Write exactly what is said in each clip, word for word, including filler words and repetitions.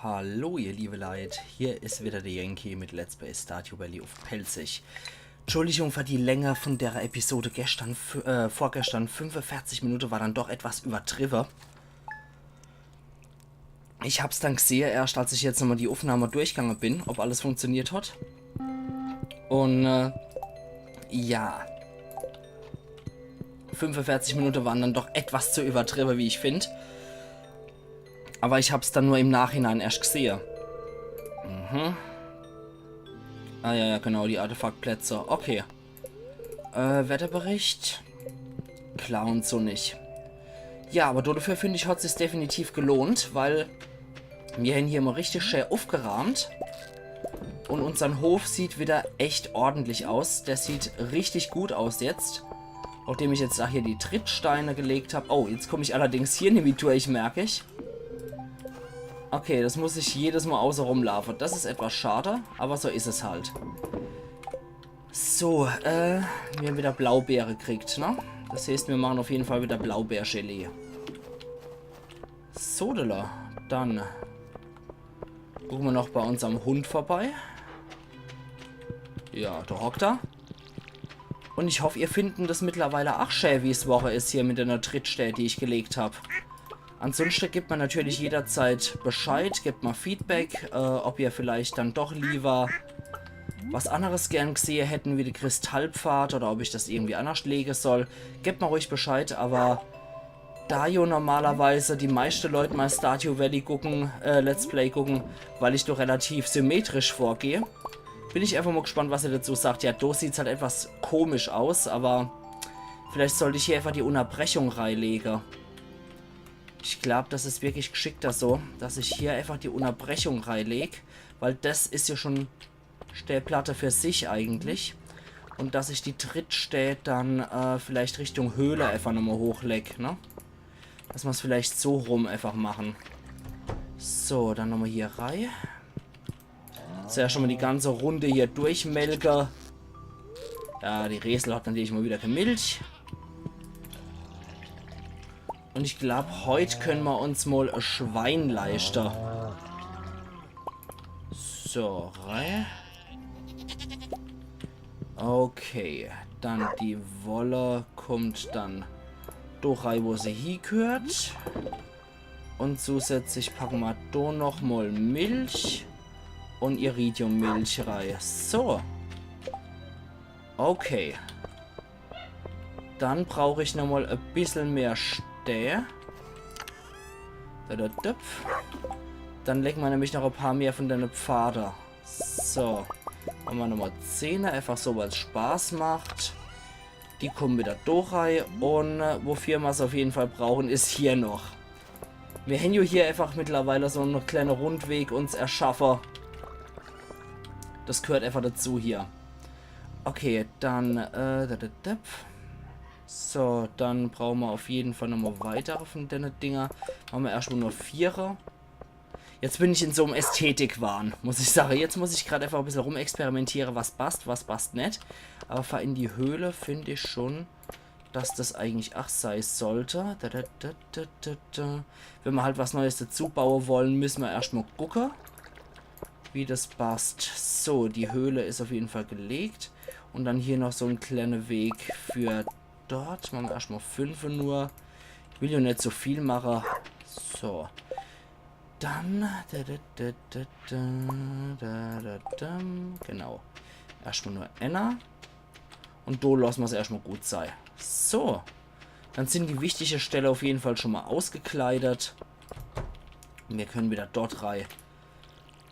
Hallo ihr liebe Leit, hier is wieder der Yankee mit Let's Play Stardew Valley uff Pälzisch. Entschuldigung für die Länge von der Episode gestern, f- äh, vorgestern, fünfundvierzig Minute war dann doch etwas übertriwwe. Ich hab's dann gsehe, erscht als ich jetzt nochmal die Uffnahme durchgange bin, ob alles funktioniert hat. Und äh, ja, fünfundvierzig Minute waren dann doch etwas zu übertriwwe, wie ich find. Aber ich hab's dann nur im Nachhinein erscht gsehe. Mhm. Ah ja, ja, genau, die Artefaktplätze. Okay. Äh, Wetterbericht. Klar und so nicht. Ja, aber dodefür find ich, hat sich's definitiv gelohnt, weil mir hän hier mal richtig schön uffgeraamt. Und unsern Hof sieht wieder echt ordentlich aus. Der sieht richtig gut aus jetzt. Nachdem ich jetzt auch hier die Trittsteine gelegt hab. Oh, jetzt komm ich allerdings hier nimmi durch, merk ich. Okay, das muss ich jedes Mal außerum laafe. Das is etwas schade, aber so is es halt. So, äh, mir hän wieder Blaubeere kriegt, ne? Das heißt, mir machen auf jeden Fall wieder Blaubeergelee. Sodele, dann gucke mir noch bei unserm Hund vorbei. Ja, da hockt er. Und ich hoff, ihr finden das mittlerweile ach schä, wie's worre is hier mit der Trittstää, die ich gelegt hab. Ansonsten gebt mir natürlich jederzeit Bescheid, gebt mir Feedback, äh, ob ihr vielleicht dann doch lieber was anderes gern gsehe hätten wie de Kristallpfad oder ob ich das irgendwie anders lege soll. Gebt mir ruhig Bescheid, aber da jo normalerweise die meiste Leut mei Stardew Valley gucken, äh, Let's Play gucken, weil ich doch relativ symmetrisch vorgeh, bin ich einfach mal gespannt, was ihr dazu sagt. Ja, do sieht's halt etwas komisch aus, aber vielleicht sollt ich hier einfach die Unterbrechung reilege. Ich glaub, das is wirklich geschickter so, dass ich hier einfach die Unterbrechung reileg, weil das is ja schon Städplatte für sich eigentlich. Und dass ich die Trittstää dann äh, vielleicht Richtung Höhle einfach nochmal hochleg, ne? Dass mer's vielleicht so rum einfach machen. So, dann nochmal hier rei. Zuerscht schon mal die ganze Runde hier durchmelke. Ja, die Resel hat natürlich mal wieder kee Milch. Und ich glaub, heut können mer uns mal e Schwein leischte. So, rei. Okay, dann die Wolle kommt dann do rei, wo se hiegehört. Und zusätzlich packe mer do noch mal Milch und Iridium-Milch rei. So. Okay. Dann brauch ich nochmal e bissel mehr Stää. Da, da, da. Dann lege mer nämlich noch e paar mehr von dene Pfade. So. Mache mer nochmal zehne, einfach so, weil's Spaß macht. Die kommen wieder do rei. Und äh, wofür mer's auf jeden Fall brauchen, is hier noch. Mir hän jo hier einfach mittlerweile so en kleine Rundweg uns erschaffe. Das gehört einfach dazu hier. Okay, dann, äh, da, da, da. So, dann brauche mer auf jeden Fall nochmal weitere von dene Dinger. Mache mer erscht mal nur viere. Jetzt bin ich in so'm Ästhetikwahn, muss ich sage. Jetzt muss ich grad einfach e bissel rumexperimentiere, was passt, was passt net. Aber für in die Höhle find ich schon, dass das eigentlich ach sei sollte. Da, da, da, da, da, da. Wenn mer halt was Neues dazu baue wollen, müsse mer erscht mal gucke, wie das passt. So, die Höhle is auf jeden Fall gelegt. Und dann hier noch so en kleine Weg für dort. Mache mer erscht mal fünfe nur. Ich will jo net so viel mache. So. Dann. Da, da, da, da, da, da, da, da, genau. Erscht mal nur enner. Und do losse mer's erscht mal gut sei. So. Dann sind die wichtige Stelle auf jeden Fall schon mal ausgekleidet. Und mir können wieder dort rei,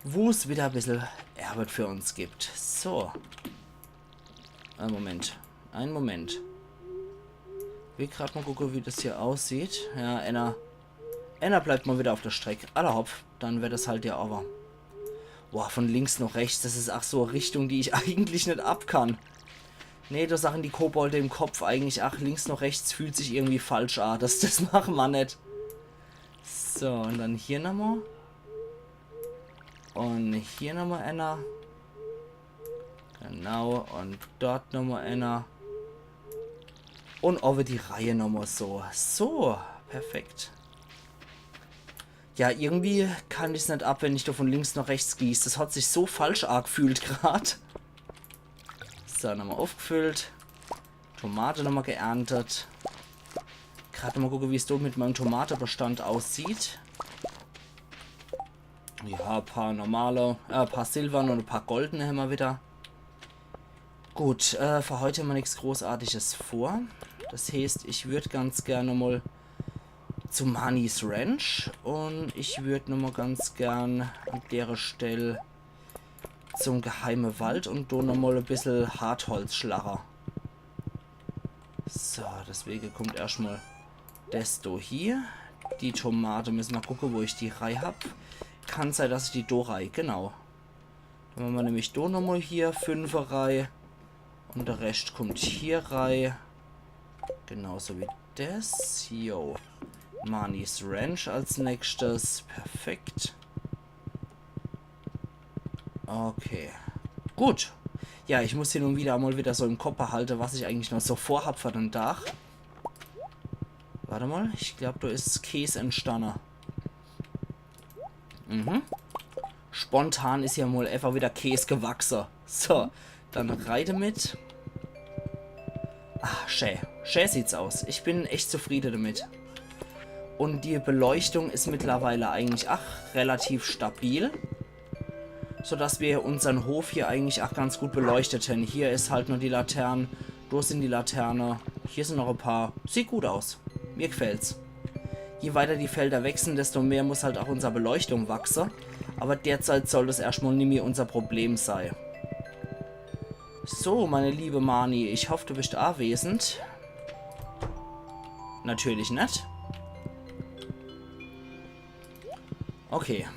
wo's wieder e bissel Ärwet für uns gibt. So. Ein Moment. Ein Moment. Will grad mal gucke, wie das hier aussieht. Ja, enner. Enner bleibt mal wieder auf der Streck. Alla hopp, dann werd das halt ja aber. Boah, von links noch rechts, das is ach so e Richtung, die ich eigentlich net ab kann. Nee, do sagen die Kobolde im Kopf eigentlich, ach, links noch rechts fühlt sich irgendwie falsch a. Das, das mache mer net. So, und dann hier nochmal. Und hier nochmal enner. Genau, und dort nochmal enner. Und owwe die Reihe nochmal so. So, perfekt. Ja, irgendwie kann ich's net ab, wenn ich do von links nach rechts gieß. Das hat sich so falsch aagfühlt grad. So, nochmal aufgefüllt. Tomate nochmal geerntet. Grad mal gucke, wie's do mit meinem Tomatebestand aussieht. Ja, paar normale, äh, paar silberne und paar goldene hämmer wieder. Gut, äh, für heute hämmer nix Großartiges vor. Das heeßt, ich würd ganz gern mal zu Marnie's Ranch und ich würd nochmal ganz gern an dere Stell zum geheime Wald und do nochmal e bissel Hartholz schlache. So, deswege kommt erscht mal des do hier. Die Tomate, müsse mer gucke, wo ich die rei hab. Kann sei, dass ich die do rei, genau. Dann mache mer nämlich do nochmal hier fünfe rei. Und der Rescht kommt hier rei. Genauso wie des. Jo. Marnie's Ranch als nächstes. Perfekt. Okay. Gut. Ja, ich muss hin und wieder mal wieder so im Kopp behalte, was ich eigentlich noch so vorhab für den Dach. Warte mal, ich glaub, do is Käs entstanne. Mhm. Spontan is hier mal einfach wieder Käs gewachse. So, dann rei demit. Ah, schä. Schä sieht's aus. Ich bin echt zufriede damit. Und die Beleuchtung is mittlerweile eigentlich ach relativ stabil. Sodass wir unsern Hof hier eigentlich ach ganz gut beleuchtet hän. Hier is halt nur die Latern, do sin die Laterne, hier sin noch e paar. Sieht gut aus. Mir gefällt's. Je weiter die Felder weg sin, desto mehr muss halt ach unser Beleuchtung wachse. Aber derzeit soll das erscht mal nimmi unser Problem sei. So, meine liebe Marnie, ich hoff, du bist anwesend. Natürlich net. Okay.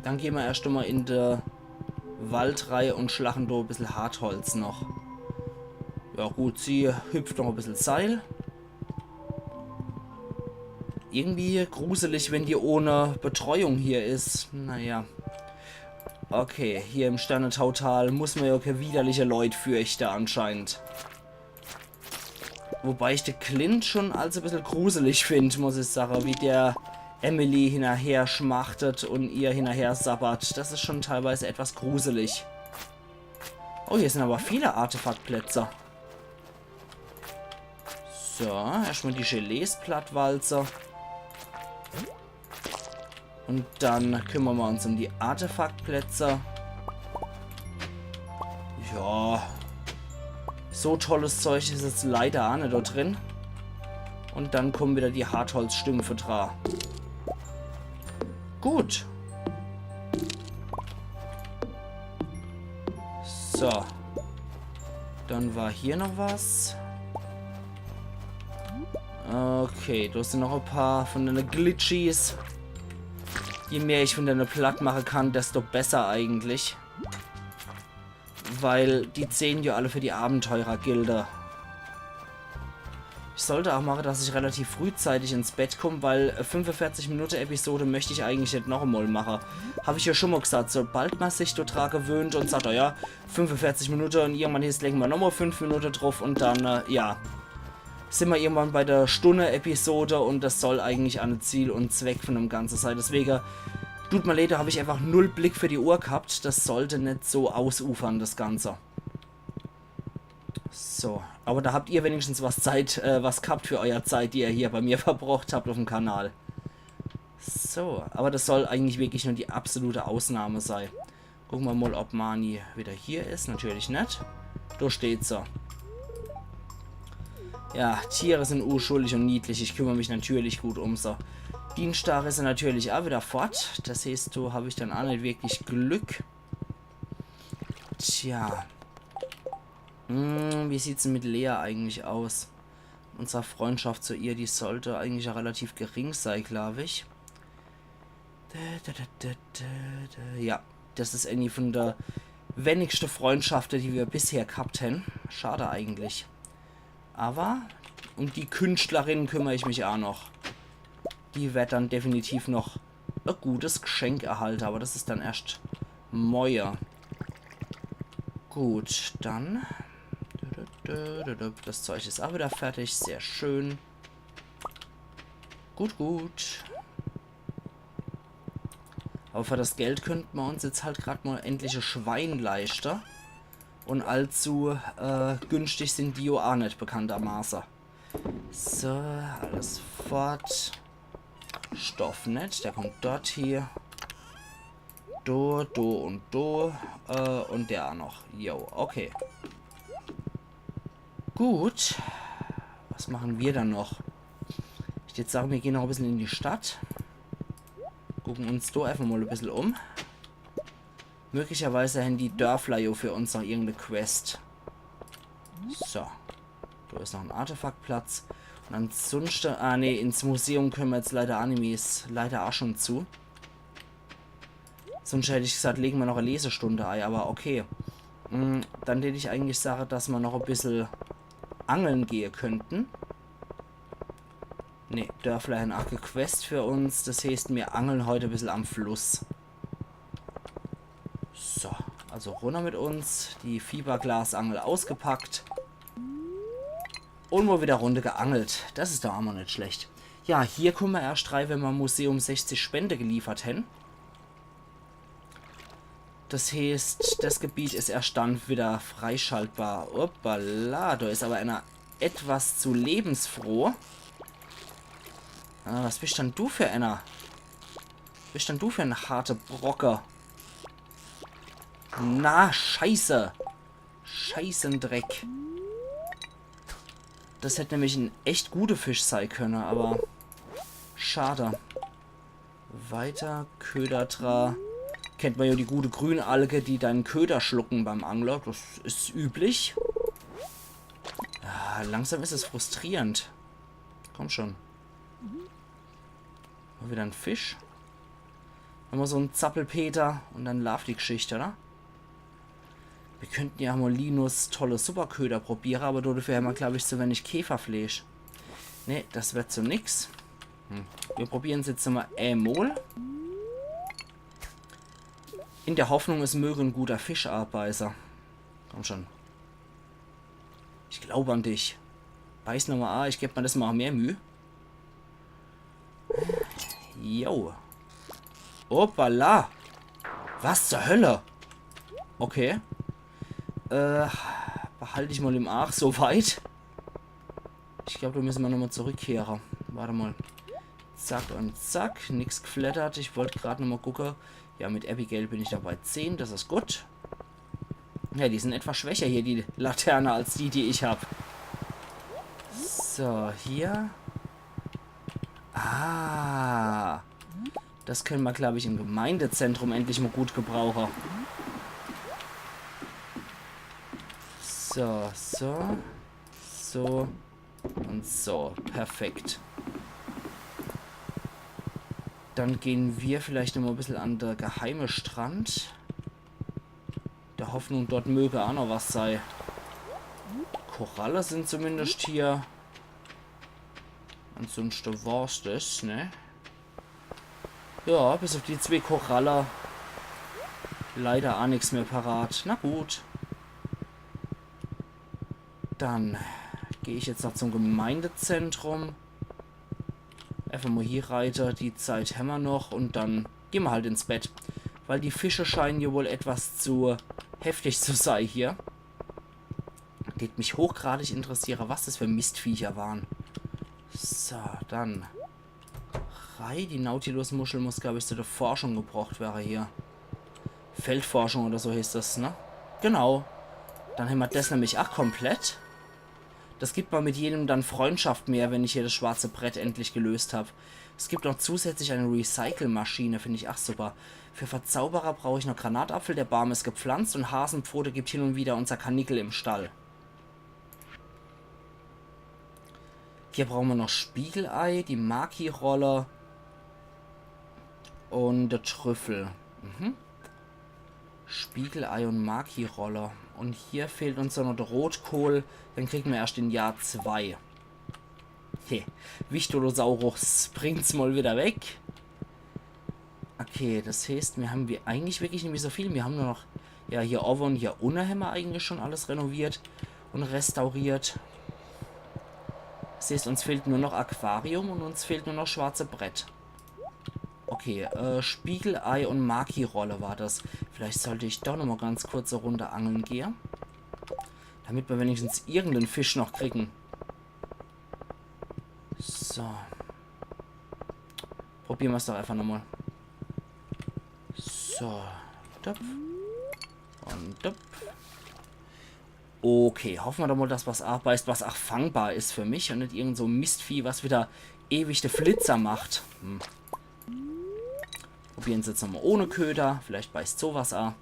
Dann gehn mer erscht mal in de Wald rei und schlachen do e bissel Hartholz noch. Ja gut, sie hüpft noch e bissel Seil. Irgendwie gruselig, wenn die ohne Betreuung hier is. Naja. Okay, hier im Sternetautal muss mer ja kä widerliche Leut fürchte anscheinend. Wobei ich de Clint schon als e bissel gruselig find, muss ich sache, wie der Emily hinnerher schmachtet und ihr hinnerher sabbert. Das is schon teilweise etwas gruselig. Oh, hier sin aber viele Artefaktplätze. So, erscht mal die Gelees plattwalze. Und dann kümmern mer uns um die Artefaktplätze. Ja. So tolles Zeug is jetzt leider ach net do drin. Und dann kommen wieder die Hartholzstümpfe dra. Gut. So. Dann war hier noch was. Okay, do sin noch e paar von dene Glitchies. Je mehr ich von dene platt mache kann, desto besser eigentlich. Weil die zählen ja alle für die Abenteurergilde. Ich sollt ach mache, dass ich relativ frühzeitig ins Bett komm, weil, äh, fünfundvierzig Minute Episode möcht ich eigentlich net noch emol mache. Hab ich ja schon mal gesagt, sobald mer sich do dra gewöhnt und sagt, oh ja, fünfundvierzig Minute und irgendwann heeßt, legen mer nochmal fünf Minute drauf und dann, äh, ja, sin mer irgendwann bei der Stunne Episode und das soll eigentlich an Ziel und Zweck von dem Ganze sei. Deswege, tut mer leid, do hab ich einfach null Blick für die Uhr gehabt. Das sollt net so ausufern, das Ganze. So, aber da habt ihr wenigstens was Zeit, äh, was gehabt für euer Zeit, die ihr hier bei mir verbrocht habt auf dem Kanal. So, aber das soll eigentlich wirklich nur die absolute Ausnahme sei. Gucke mer mal, ob Marnie wieder hier is. Natürlich net. Do steht se. Ja, Tiere sin uschuldig und niedlich. Ich kümmer mich natürlich gut um se. Dienstag is er natürlich ach wieder fort. Das heeßt, do hab ich dann ach net wirklich Glück. Tja. Hm, wie sieht's denn mit Lea eigentlich aus? Unsere Freundschaft zu ihr, die sollte eigentlich ja relativ gering sei, glaub ich. Da, da, da, da, da, da. Ja, das is irgendwie von der wenigste Freundschafte, die wir bisher gehabt hän. Schade eigentlich. Aber um die Künstlerin kümmer ich mich ach noch. Die werd dann definitiv noch e gutes Geschenk erhalte, aber das is dann erscht moie. Gut, dann. Das Zeug is ach wieder fertig, sehr schön. Gut, gut. Aber für das Geld könnte mer uns jetzt halt grad mal endlich e Schwein leischte. Und allzu äh, günstig sind die jo aa net, bekanntermaße. So, alles fort. Stoff net, der kommt dort hie. Do, do und do. Äh, und der aa noch. Jo, okay. Gut. Was machen wir dann noch? Ich würd jetzt sagen, wir gehen noch e bissel in die Stadt. Gucken uns do einfach mal e bissel um. Möglicherweise hän die Dörfler jo für uns noch irgendeine Quest. So. Do is noch en Artefaktplatz. Und ansonsten, ah nee, ins Museum können wir jetzt leider Animes, leider aa schon zu. Sonst hätt ich gesagt, legen wir noch e Lesestunde ei, aber okay. Mm, dann würd ich eigentlich sagen, dass wir noch e bissel angeln gehen könnten. Nee, Dörfler hän aa e Quest für uns. Das heißt, wir angeln heute e bissel am Fluss. So, also runter mit uns. Die Fieberglasangel ausgepackt. Und mal wieder Runde geangelt. Das is doch aa mal net schlecht. Ja, hier kommen wir erscht rei, wenn wir Museum sechzig Spende geliefert hän. Das heißt, das Gebiet is erscht dann wieder freischaltbar. Hoppala, da is aber einer etwas zu lebensfroh. Ah, was bist dann du für einer? Was bist dann du für en harte Brocke? Na, Scheiße. Scheißendreck. Das hätt nämlich en echt gute Fisch sei könne, aber schade. Weiter, Köder dra. Kennt man ja die gute Grünalge, die deinen Köder schlucken beim Angler. Das is üblich. Ah, langsam is es frustrierend. Komm schon. Mal wieder en Fisch. Nochmal so en Zappelpeter und dann laaft die Geschichte, oder? Wir könnten ja mal Linus tolle Superköder probiere, aber dafür hämmer, glaub ich, zu wenig Käferfleisch. Nee, das wird zu nix. Hm. Wir probieren's jetzt mal emol. In der Hoffnung, es möge en guter Fisch abeiße. Komm schon. Ich glaub an dich. Beiß nochmal a, ich geb mir des Mal mehr Müh. Jo. Hoppala. Was zur Hölle? Okay. Äh, behalt ich mal im Aach so weit. Ich glaub, da müssen wir nochmal zurückkehre. Warte mal. Zack und zack. Nix geflattert. Ich wollt grad nochmal gucke. Ja, mit Abigail bin ich da bei zehn. Das is gut. Ja, die sind etwas schwächer hier, die Laterne, als die, die ich hab. So, hier. Ah. Das können wir, glaub ich, im Gemeindezentrum endlich mal gut gebrauche. So, so. So. Und so. Perfekt. Dann gehen wir vielleicht nochmal e bissel an der geheime Strand. Der Hoffnung, dort möge auch noch was sei. Koralle sind zumindest hier. Ansonsten war's das, ne? Ja, bis auf die zwee Koralle. Leider auch nix mehr parat. Na gut. Dann geh ich jetzt noch zum Gemeindezentrum. Einfach mal hier reite, die Zeit hämmer noch und dann gehen wir halt ins Bett. Weil die Fische scheinen ja wohl etwas zu heftig zu sei hier. Tät mich hochgradig interessiere, was das für Mistviecher waren. So, dann. Rei, die Nautilus-Muschel muss, glaub ich, zu der Forschung gebracht wäre hier. Feldforschung oder so heißt das, ne? Genau. Dann hämmer das nämlich auch komplett. Das gibt man mit jedem dann Freundschaft mehr, wenn ich hier das schwarze Brett endlich gelöst hab. Es gibt noch zusätzlich eine Recycle-Maschine, find ich auch super. Für Verzauberer brauch ich noch Granatapfel, der Baum ist gepflanzt und Hasenpfote gibt hin und wieder unser Karnickel im Stall. Hier brauchen wir noch Spiegelei, die Maki-Rolle und der Trüffel. Mhm. Spiegelei und Maki-Rolle. Und hier fehlt uns dann noch der Rotkohl. Den kriegen wir erst in Jahr zwei. He, Wichtolosaurus bringt's mal wieder weg. Okay, das heißt, wir haben wir eigentlich wirklich nicht mehr so viel. Wir haben nur noch, ja, hier oben und hier unten haben wir eigentlich schon alles renoviert und restauriert. Das heißt, uns fehlt nur noch Aquarium und uns fehlt nur noch schwarze Brett. Okay, äh, Spiegelei und Maki-Rolle war das. Vielleicht sollt ich doch nochmal ganz kurz e Runde angle gehe. Damit mer wenigstens irgenden Fisch noch kriegen. So. Probiere mer's doch einfach nochmal. So. Döp. Und döp. Okay, hoffe mer doch mal, dass was abeißt, was ach fangbar is für mich und net irgend so Mistvieh, was wieder ewig de Flitzer macht. Hm. Probiere mer's jetzt nochmal ohne Köder. Vielleicht beißt so was a.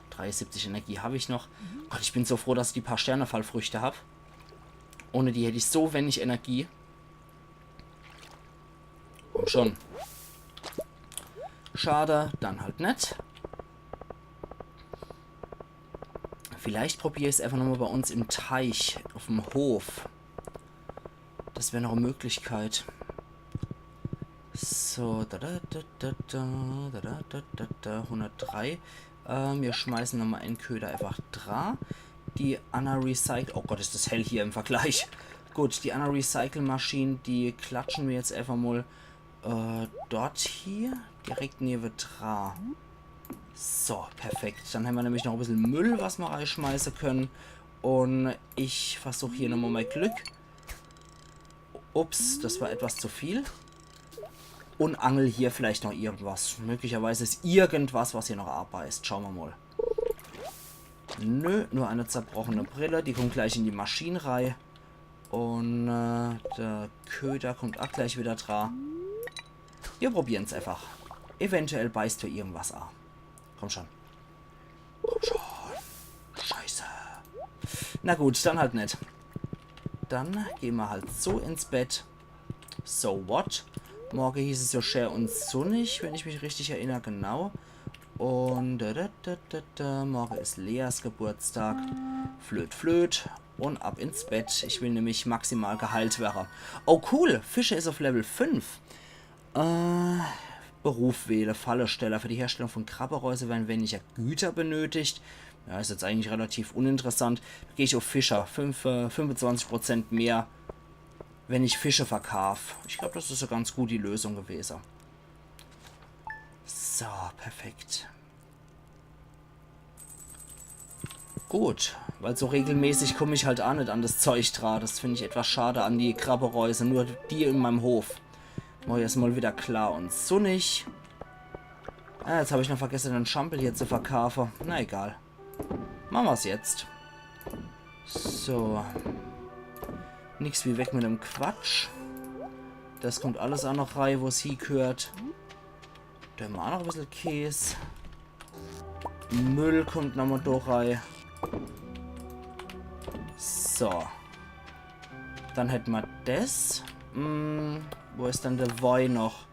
Dreiundsiebzig Energie hab ich noch. Gott, ich bin so froh, dass ich die paar Sternefallfrüchte hab. Ohne die hätt ich so wenig Energie. Komm schon. Schade, dann halt net. Vielleicht probiere ich's einfach nochmal bei uns im Teich, auf dem Hof. Das wär noch e Möglichkeit. So, da, da, da, da, da, da, da, da, da, da, hundertdrei. Äh, mir schmeißen nochmal en Köder einfach dra. Die anner Recycle-, oh Gott, is das hell hier im Vergleich. Gut, die anner Recycle-Maschine, die klatschen mir jetzt einfach mal, äh, dort hier, direkt newe dra. So, perfekt. Dann hämmer nämlich noch e bissel Müll, was mer reischmeiße können. Und ich versuch hier nochmal mein Glück. Ups, das war etwas zu viel. Und angle hier vielleicht noch irgendwas. Möglicherweise is irgendwas, was hier noch abeißt. Schaue mer mal. Nö, nur eine zerbrochene Brille. Die kommt gleich in die Maschine rei. Und, äh, der Köder kommt auch gleich wieder dra. Wir probieren's einfach. Eventuell beißt hier irgendwas a. Komm schon. Komm schon. Scheiße. Na gut, dann halt net. Dann geh mer halt so ins Bett. So what? Morge hieß es ja schää und sunnig, wenn ich mich richtig erinner, genau. Und da, da, da, da, da, morge is Leas Geburtstag. Flöt, flöt. Und ab ins Bett. Ich will nämlich maximal geheilt werre. Oh cool, Fischer is auf Level fünf. Äh, Beruf wähle, Fallesteller. Für die Herstellung von Krabbereuse werden weniger Güter benötigt. Ja, is jetzt eigentlich relativ uninteressant. Da geh ich auf Fischer. Fünf, äh, fünfundzwanzig Prozent mehr, wenn ich Fische verkaaf. Ich glaub, das is e ganz gute Lösung gewese. So, perfekt. Gut, weil so regelmäßig komm ich halt a net an das Zeug dra. Das find ich etwas schade an die Krabbereuse. Nur die in meinem Hof. Mach ich erstmal wieder klar und sunnig. Ah, jetzt hab ich noch vergesse, den Schampel hier zu verkaufe. Na egal. Mache mer's jetzt. So. Nix wie weg mit dem Quatsch. Das kommt alles a noch rei, wo's hiegehört. Do hämmer a noch e bissel Käs. Müll kommt nochmal do rei. So. Dann hätt mer das. Hm, wo is dann der Woi noch?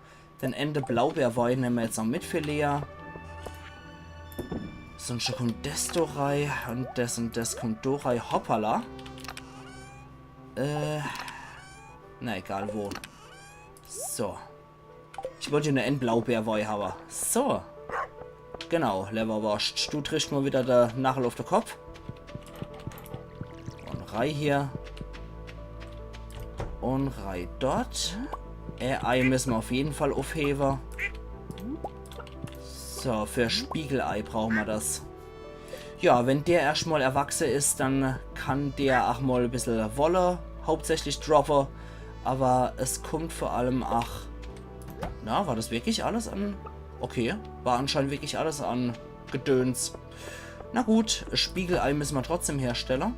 Den Ende Blaubeerwoi nemme mer jetzt noch mit für Lea. Sonst kommt das do rei und das und das kommt do rei. Hoppala. Äh. Na egal wo. So. Ich wollt jo nur en Blaubeerwoi hawwe. So. Genau, Lewwerworscht. Du triffscht mol wieder de Nachel uff de Kopp. Und rei hier. Und rei dort. Äh, Ei müsse mer uff jeden Fall uffhewe. So, für Spiegelei brauche mer das. Ja, wenn der erscht mol erwachse is, dann kann der ach mol e bissel Wolle hauptsächlich droppe. Awwer es kummt vor allem ach... Na, war das wirklich alles an... Okay, war anscheinend wirklich alles an Gedöns. Na gut, Spiegelei müsse mer trotzdem herstelle.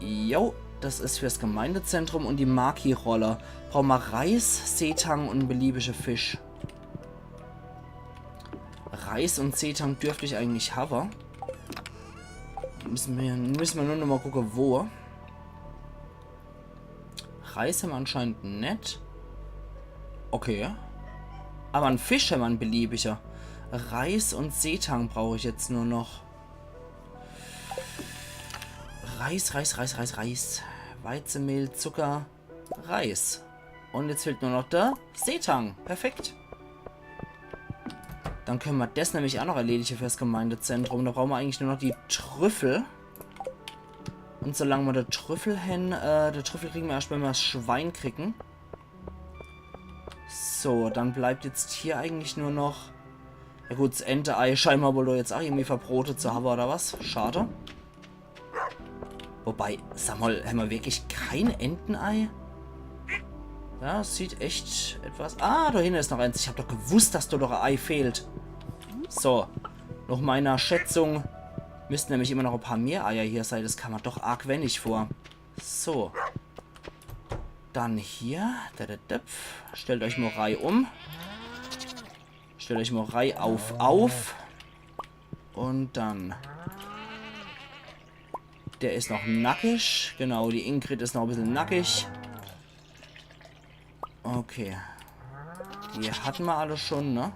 Jo, das is fürs Gemeindezentrum und die Maki-Rolle. Brauche mer Reis, Seetang und beliebige Fisch. Reis und Seetang dürft ich eigentlich hawwe. Müsse mer, müsse mer nur noch mol gucke, wo. Reis hämmer anscheinend net. Okay. Awwer en Fisch hämmer, en beliebiger. Reis und Seetang brauch ich jetzt nur noch. Reis, Reis, Reis, Reis, Reis. Weizemehl, Zucker. Reis. Und jetzt fehlt nur noch de Seetang. Perfekt. Dann könne mer das nämlich ach noch erledige fürs Gemeindezentrum. Do brauche mer eigentlich nur noch die Trüffel. Und solang mer de Trüffel hen, äh, de Trüffel kriege mer erscht, wenn mer's Schwein kriege. So, dann bleibt jetzt hier eigentlich nur noch... Ja gut, s Ente-Ei scheinbar wohl doch jetzt ach irgendwie verbrotet zu hawwe, oder was? Schade. Wobei, sag mal, hämmer wirklich kein Entenei? Ja, sieht echt etwas... Ah, do hinne is noch eins. Ich hab doch gewusst, dass do noch e Ei fehlt. So, noch meiner Schätzung müssten nämlich immer noch e paar mehr Eier hier sei. Das kam mer doch arg wennig vor. So. Dann hier. Da, da, da. Stellt euch mol rei um. Stellt euch mol rei auf, auf. Und dann. Der is noch nackig. Genau, die Ingrid is noch e bissel nackig. Okay. Die hatten mer alle schon, ne?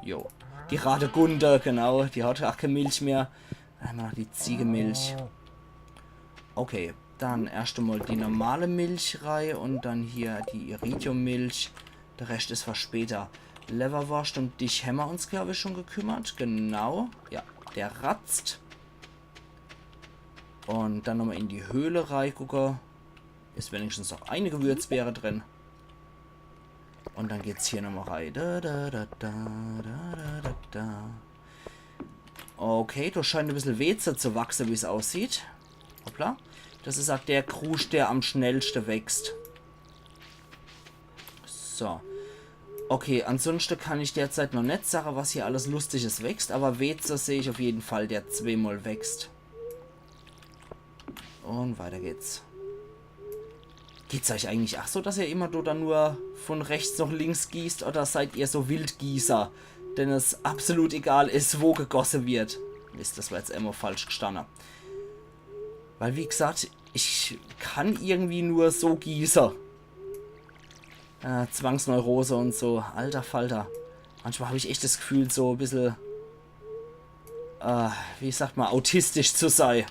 Jo. Die Radegunde, genau. Die hat ach kee Milch mehr. Dann hämmer noch die Ziegemilch. Okay, dann erscht emol die normale Milch rei und dann hier die Iridium-Milch. Der Rescht is für später. Lewwerworscht, um dich hämmer uns, glaub ich, schon gekümmert. Genau. Ja, der ratzt. Und dann nochmol in die Höhle reigucke. Is wenigstens noch e Gewürzbeere drin. Und dann geht's hier nochmol rei. Da, da, da, da. Okay, do scheint e bissel Weeze zu wachse, wie's aussieht. Hoppla. Das is ach der Kruscht, der am schnellschte wächst. So. Okay, ansunschte kann ich derzeit noch net sage, was hier alles Lustiges wächst, aber Weeze seh ich auf jeden Fall, der zweemol wächst. Und weiter geht's. Geht's euch eigentlich ach so, dass ihr immer do dann nur von rechts nach links gießt, oder seid ihr so Wildgießer, denne es absolut egal is, wo gegosse wird? Mist, das war jetzt immer falsch gestanne. Weil, wie gesagt, ich kann irgendwie nur so gieße. Äh, Zwangsneurose und so. Alter Falter. Manchmal hab ich echt das Gefühl, so e bissel, äh, wie sagt man, autistisch zu sei.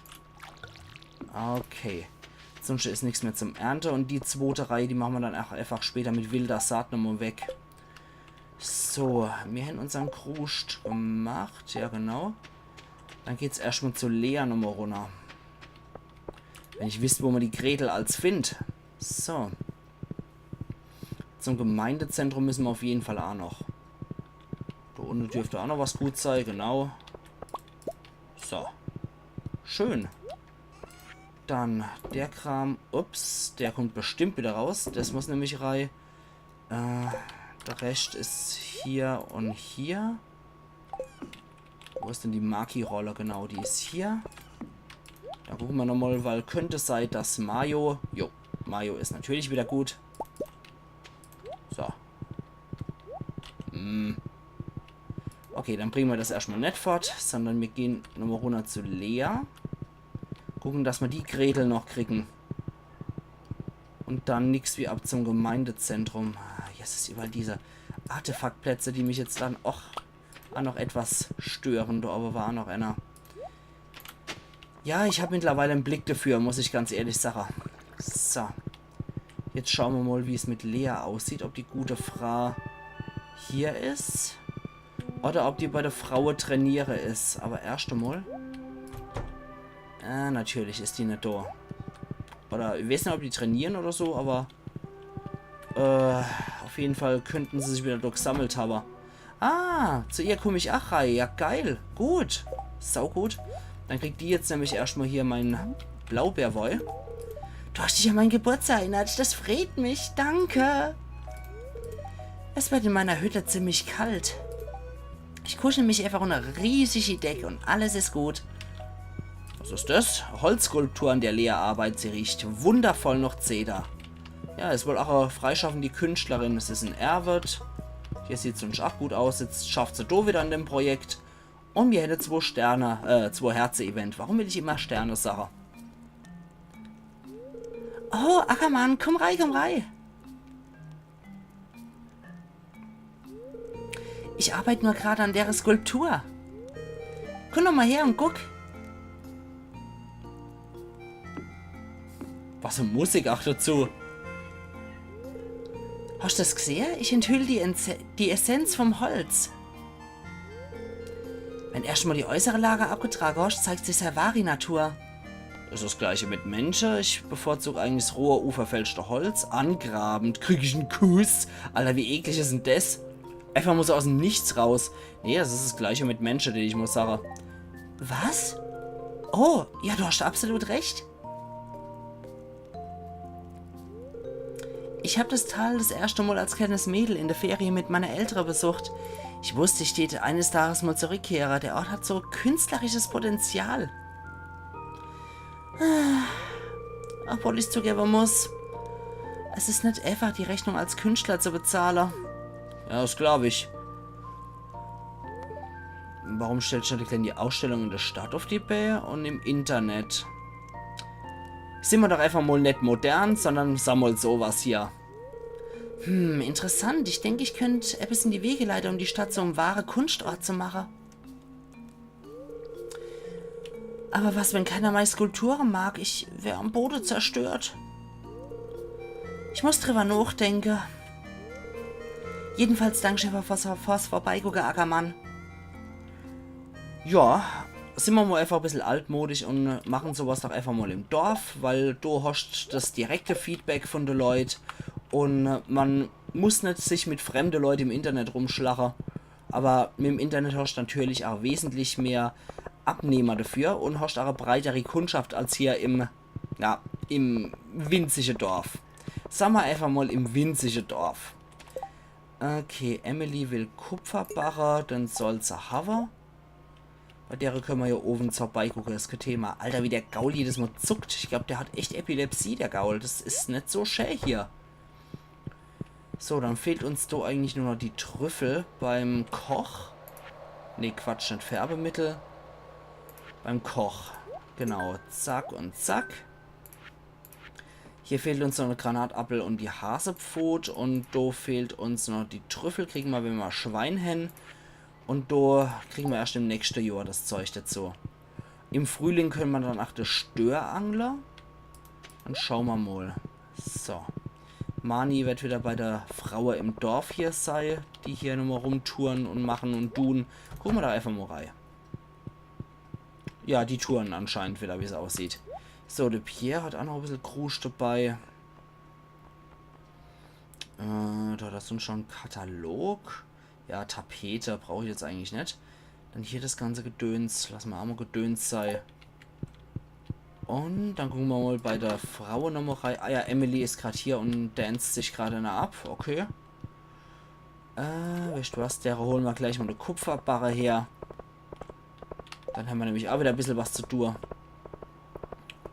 Okay. Sunscht is nix mehr zum Ernte. Und die zwote Reih, die mache mer dann ach einfach später mit wilder Saat nochmol weg. So, mir hän unsern Kruscht gemacht. Ja, genau. Dann geht's erscht mol zu Lea nochmol runner. Wenn ich wisst, wo mer die Gretel als findt. So. Zum Gemeindezentrum müsse mer auf jeden Fall ach noch. Do unne dürft ach noch was gut sei, genau. So. Schön. Dann der Kram. Ups, der kommt bestimmt wieder raus. Das muss nämlich rei. Äh, der Rescht is hier und hier. Wo is denn die Maki-Rolle? Genau, die is hier. Dann gucke mer nochmol, weil könnt sei, dass Mayo... Jo, Mayo is natürlich wieder gut. So. Hm. Okay, dann bringe mer das erscht mol net fort, sondern mir gehn nochmol runner zu Lea. Gucke, dass mer die Gretel noch kriegen. Und dann nix wie ab zum Gemeindezentrum. Ah, jetzt is überall diese Artefaktplätze, die mich jetzt dann och, ach noch etwas stören. Do owwe war ach noch einer. Ja, ich hab mittlerweile en Blick dafür, muss ich ganz ehrlich sage. So. Jetzt schaue mer mol, wie's mit Lea aussieht, ob die gute Frau hier is. Oder ob die bei der Fraue trainiere is. Aber erscht emol. Ah, natürlich is die net do. Oder ich weiß net, ob die trainieren oder so, aber, äh, auf jeden Fall könnten se sich wieder do gesammelt hawwe. Ah, zu ihr komm ich ach rei. Ja, geil. Gut. Sau gut. Dann kriegt die jetzt nämlich erscht mol hier mein Blaubeerwoi. Du hast dich an meinen Geburtstag erinnert. Das freut mich. Danke. Es wird in meiner Hütte ziemlich kalt. Ich kuschel mich einfach unter riesige Deck und alles is gut. Was is das? Holzskulptur, an der Lea arbeitet. Sie riecht wundervoll noch Zeder. Ja, is wohl ach e freischaffende Künstlerin. Es is in Erwet. Hier sieht's sunscht ach gut aus. Jetzt schafft se do wieder an dem Projekt. Und mir hätte zwo Sterne, äh, zwo Herze-Event. Warum will ich immer Sterne sage? Oh, Ackermann, komm rei, komm rei. Ich arbeite nur gerade an dere Skulptur. Komm doch mal her und guck. Was e Musik ach dazu. Hast du das gesehen? Ich enthülle die, Enze- die Essenz vom Holz. Wenn erscht mal die äußere Lage abgetragen hast, zeigt sich seine wahre Natur. Is das gleiche mit Mensche. Ich bevorzug eigentlich das rohe, unverfälschte Holz. Angrabend, krieg ich en Kuss. Alter, wie eklig is denn das? Einfach mol so aus'm Nichts raus. Nee, das is das gleiche mit Mensche, dät ich mol sage. Was? Oh, ja, du hast absolut recht. Ich hab das Tal das erschte Mol als kleines Mädel in de Ferie mit meine Eltere besucht. Ich wusst, ich tät eines Tages mol zurückkehre. Der Ort hat so künstlerisches Potenzial. Obwohl ich zugebe muss, es is net einfach, die Rechnung als Künstler zu bezahle. Ja, das glaub ich. Warum stellt Chanticleer die Ausstellung in der Stadt auf die Bää und im Internet? Sin mer doch einfach mol net modern, sondern sa mol so was hier. Hm, interessant. Ich denk, ich könnt eppes in die Wege leite, um die Stadt zu em wahre Kunstort zu mache. Aber was, wenn keiner mei Skulpture mag? Ich wär am Bode zerstört. Ich muss drüber nochdenke. Jedenfalls danke schön fürs, fürs Vorbeigucke, Ackermann. Ja, sin mer mol einfach e bissel altmodisch und machen so was doch einfach mol im Dorf, weil du hast das direkte Feedback von de Leut und man muss net sich mit fremde Leut im Internet rumschlache. Aber mit em Internet hast natürlich auch wesentlich mehr Abnehmer dafür und hast auch e breitere Kundschaft als hier im, ja, im winzige Dorf. Sa mer einfach mol im winzige Dorf. Okay, Emily will Kupferbarre, dann soll se hawe. Bei dere könne mer ja owwe vorbeigucke, is kein Thema. Alter, wie der Gaul jedes Mol zuckt. Ich glaub, der hat echt Epilepsie, der Gaul. Das is net so schä hier. So, dann fehlt uns do eigentlich nur noch die Trüffel beim Koch. Nee, Quatsch, net Färbemittel. Beim Koch. Genau, zack und zack. Hier fehlt uns noch e Granatappel und die Hasepfot. Und do fehlt uns noch die Trüffel. Kriege mer, wenn mer Schwein hen. Und do kriege mer erscht im nächschte Johr das Zeug dazu. Im Frühling könne mer dann ach das Stör angle. Dann schaue mer mol. So. Marnie wird wieder bei de Fraue im Dorf hier sei, die hier nochmol rumtouren und machen und dun. Gucke mer do einfach mol rei. Ja, die touren anscheinend wieder, wie's aussieht. So, de Pierre hat ach noch e bissel Krusch dabei. Äh, do hat er sunscht schon en Katalog. Ja, Tapete brauch ich jetzt eigentlich net. Dann hier das ganze Gedöns. Lass mer ach mol Gedöns sei. Und dann gucke mer mol bei de Fraue nochmol rei. Ah ja, Emily is grad hier und danzt sich grad ääner ab. Okay. Äh, weescht was, dere hole mer gleich mol e Kupferbarre her. Dann hämmer nämlich ach wieder e bissel was zu tue.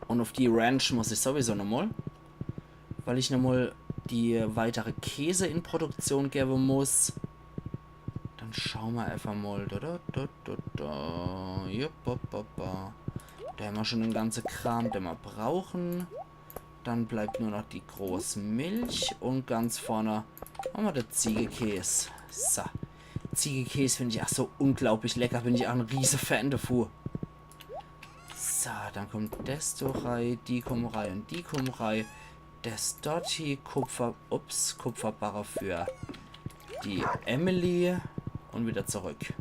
Und auf die Ranch muss ich sowieso nochmol. Weil ich nochmol die weitere Käse in Produktion gewwe muss. Dann schaue mer einfach mol. Da, da, da, da, da. Jupp, ba, ba, ba. Do hämmer schon de ganze Kram, den mer brauchen. Dann bleibt nur noch die große Milch und ganz vorne hämmer de Ziegekäs. So. Ziegekäs find ich ach so unglaublich lecker, bin ich ach en riese Fan davu. So, dann kommt des do rei, die kommen rei und die kommen rei. Des dort hier, Kupfer, ups, Kupferbarre für die Emily und wieder zurück.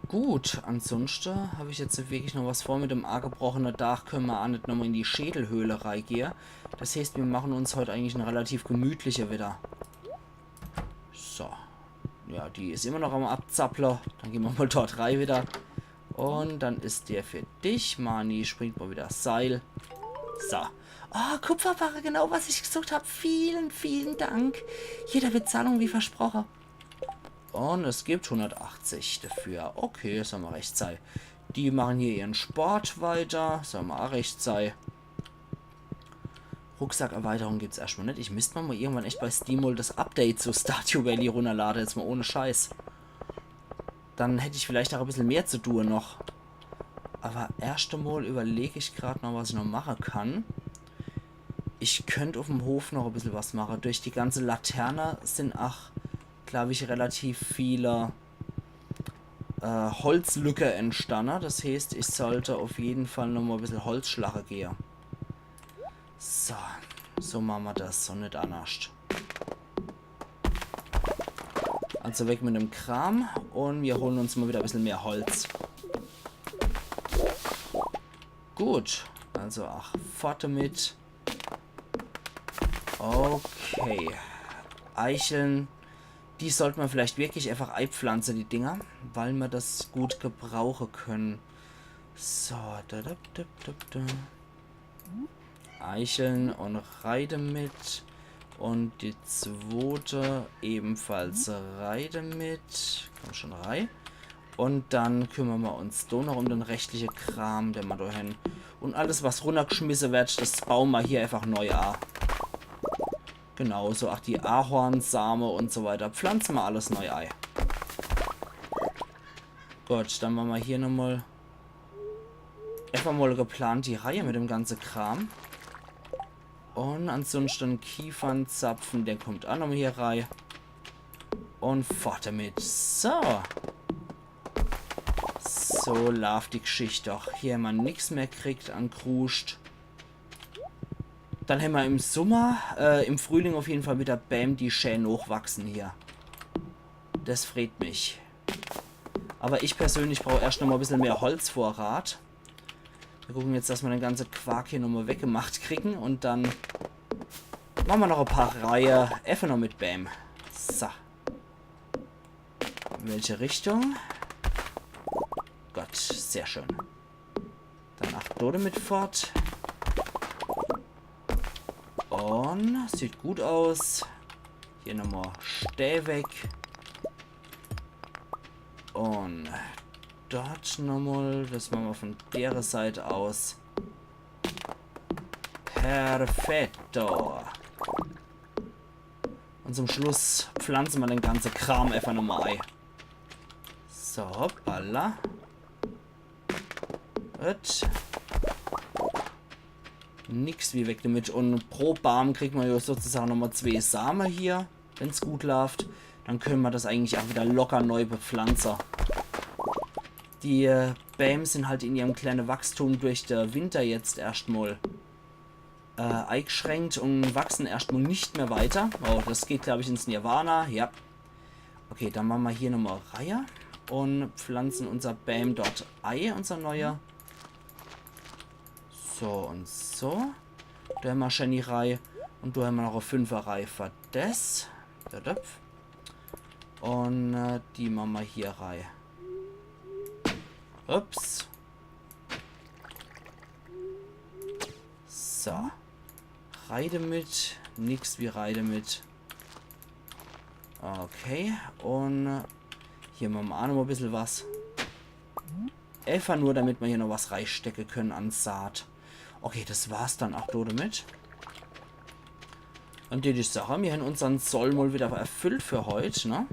Gut, ansunschte hab ich jetzt wirklich noch was vor. Mit dem agebrochene Daach könne mer ach net nochmol in die Schädelhöhle reigehe. Das heißt, mir machen uns heut eigentlich en relativ gemütliche wieder. So. Ja, die is immer noch am Abzapple. Dann gehn mer mol dort rei wieder. Und dann is der für dich. Marnie springt mol wieder Seil. So. Oh, Kupferbarre, genau was ich gesucht hab. Vielen, vielen Dank. Hier de Bezahlung wie versproche. Und es gibt hundertachtzig dafür. Okay, soll mer recht sei. Die machen hier ihren Sport weiter. Soll mer ach recht sei. Rucksackerweiterung gibt's erscht mol net. Ich misst mer mol irgendwann echt bei Steam mol das Update zu Stardew Valley runnerlade, jetzt mol ohne Scheiß. Dann hätt ich vielleicht ach e bissel mehr zu tue noch. Aber erscht emol überleg ich grad noch, was ich noch mache kann. Ich könnt uff'm Hof noch e bissel was mache. Durch die ganze Laterne sin ach, glaub ich, relativ viele, äh, Holzlücke entstanne. Das heißt, ich sollt uff jeden Fall nochmol e bissel Holz schlache gehe. So, so mache mer das und net annerscht. Also weg mit dem Kram und mir holen uns mol wieder e bissel mehr Holz. Gut, also ach, fort damit. Okay. Eicheln. Die sollt ma vielleicht wirklich einfach eipflanze, die Dinger, weil ma das gut gebrauche können. So, da, da, da, da, da. Eicheln und rei damit. Und die zwote ebenfalls rei damit. Komm schon rei. Und dann kümmere ma uns do noch um den restliche Kram, den ma do hen. Und alles, was runnergeschmisse wird, das baue ma hier einfach neu a. Genauso, ach, die Ahornsame und so weiter. Pflanze ma alles neu ei. Gut, dann mache ma hier nochmal einfach mal geplant die Reihe mit dem ganze Kram. Und ansonsten Kiefernzapfen, der kommt auch nochmal hier rei. Und fort damit. So. So laaft die Geschichte doch. Hier hämmer nix mehr kriegt an Kruscht. Dann hämmer im Summer, äh, im Frühling auf jeden Fall wieder Bääm, die schää nochwachsen hier. Das freet mich. Aber ich persönlich brauch erscht noch mal e bissel mehr Holzvorrat. Wir gucken jetzt, dass ma den ganze Quark hier nochmal weggemacht kriegen und dann mache ma noch e paar Reihe. Effe noch mit Bääm. So. In welche Richtung? Gott, sehr schön. Dann ach do damit fort. Und sieht gut aus. Hier nochmal Stää weg. Und dort nochmal. Das mache ma von dere Seit aus. Perfetto. Und zum Schluss pflanze ma den ganze Kram einfach nochmal ei. So, hoppala. Gut. Nix wie weg damit. Und pro Baam kriegt ma ja sozusagen nochmal zwee Same hier, wenn's gut laaft. Dann können ma das eigentlich auch wieder locker neu bepflanze. Die, äh, Bääm sind halt in ihrem kleine Wachstum durch de Winter jetzt erscht mal, äh, eigeschränkt und wachsen erscht mal nicht mehr weiter. Oh, das geht, glaub ich, ins Nirvana. Ja. Okay, dann mache ma hier nochmal Reihe und pflanzen unser Bääm dort ei, unser neuer. So und so. Do hämmer schää die Reih. Und do hämmer noch e Fünferreih für das. Da, da. Und, äh, die mache ma hier rei. Ups. So. Rei damit. Nix wie rei damit. Okay. Und, äh, hier mache ma auch noch e bissel was. Einfach nur, damit ma hier noch was reistecke können an Saat. Okay, das war's dann auch do damit. Und die, die Sache, mir hän unsern Soll mal wieder erfüllt für heut, ne?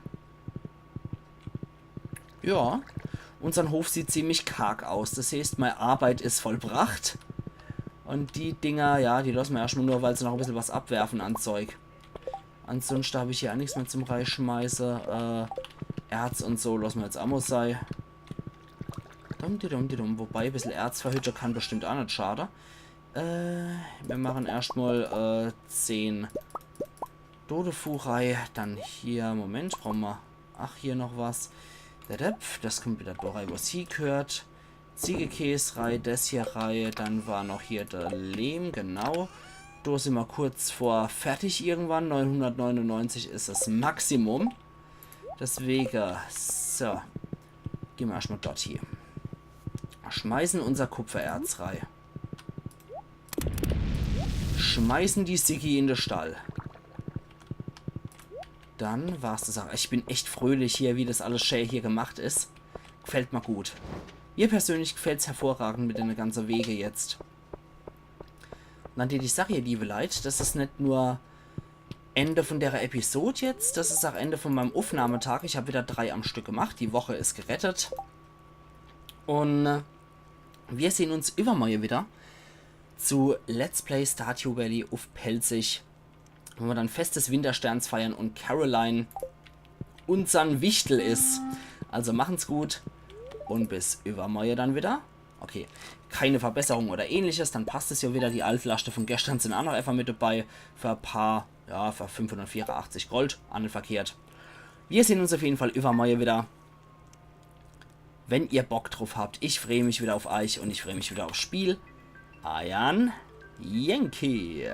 Ja, unsern Hof sieht ziemlich karg aus. Das heißt, meine Arbeit ist vollbracht. Und die Dinger, ja, die lassen wir erstmal nur, weil sie noch ein bisschen was abwerfen an Zeug. Ansonsten habe ich hier auch nichts mehr zum Reischmeiße. Äh, Erz und so lassen wir jetzt auch mal sei. Dum, di dum, di dum. Wobei, ein bisschen Erz verhütte kann bestimmt auch nicht schade. Äh, wir machen erstmal, äh, zehn Dodefu rei. Dann hier, Moment, brauchen wir, ach, hier noch was. Dadap, das kommt wieder da rei, wo es hingehört. Ziegekäs rei, das hier rei. Dann war noch hier der Lehm, genau. Da sind wir kurz vor fertig irgendwann. Neunhundertneunundneunzig ist das Maximum. Deswegen, so. Gehen wir erstmal dort hier. Schmeißen unser Kupfererz rei. Schmeißen die Siggi in den Stall. Dann war's das auch. Ich bin echt fröhlich hier, wie das alles schön hier gemacht ist. Gefällt mir gut. Mir persönlich gefällt's hervorragend mit den ganzen Wege jetzt. Und dann die Sache, ihr liebe Leute, das ist nicht nur Ende von der Episode jetzt, das ist auch Ende von meinem Aufnahmetag. Ich habe wieder drei am Stück gemacht. Die Woche ist gerettet. Und, äh, wir sehen uns übermorgen wieder zu Let's Play Stardew Valley auf Pälzisch, wo wir dann Fest des Wintersterns feiern und Caroline unsern Wichtel ist. Also machen's gut und bis übermorgen dann wieder. Okay, keine Verbesserung oder ähnliches, dann passt es ja wieder. Die Altlasten von gestern sind auch noch einfach mit dabei. Für ein paar, ja, für fünfhundertvierundachtzig Gold, auch nicht verkehrt. Wir sehen uns auf jeden Fall übermorgen wieder. Wenn ihr Bock drauf habt, ich freue mich wieder auf euch und ich freue mich wieder aufs Spiel. Ajan Jenki.